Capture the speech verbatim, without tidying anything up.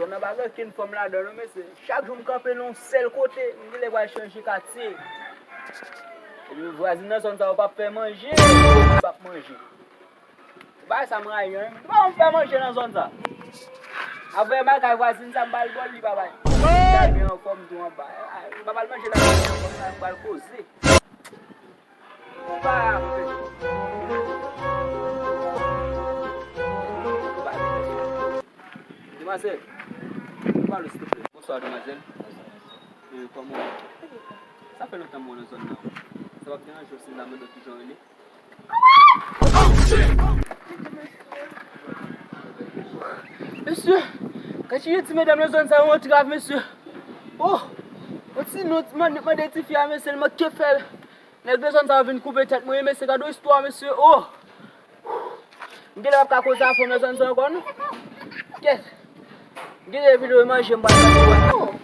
Zòn nan pa gen okenn fanm ladan non, mesye. Chak jou m kanpe nan yon sèl kote, m genlè pral chanje katye. Epi vwazin nan zòn sa yo p ap fè manje, p ap manje. Bagay sa m rayi an, wi. Ou pa konn fè manje nan zòn sa. Apre m al kay vwazin sa, m ba l bòl, li pa bay. Li anfòm tou anba. M pa ba l manje nan kay, m ba l koze. Ou pa fè. Demwazèl, ou pale, silvouplè. Bonswa, demwazèl. E, kòman w ye? Sa fè lontan m wè w nan zòn nan. Sa p ap deranje w si m ta mande w kijan w rele? Mesye, kantite ti medam nan zòn sa yo antrav, mesye. Oh, yon ti non, mande, mande tifi a, mesye, l manke fè l. Nèg nan zòn sa yo vin koupe tèt mwen, mesye, gade yon istwa, mesye. Oh, m genlè p ap ka koze a fanm nan zòn sa ankò, non. Kèt. M genlè vin manje, m pral manje.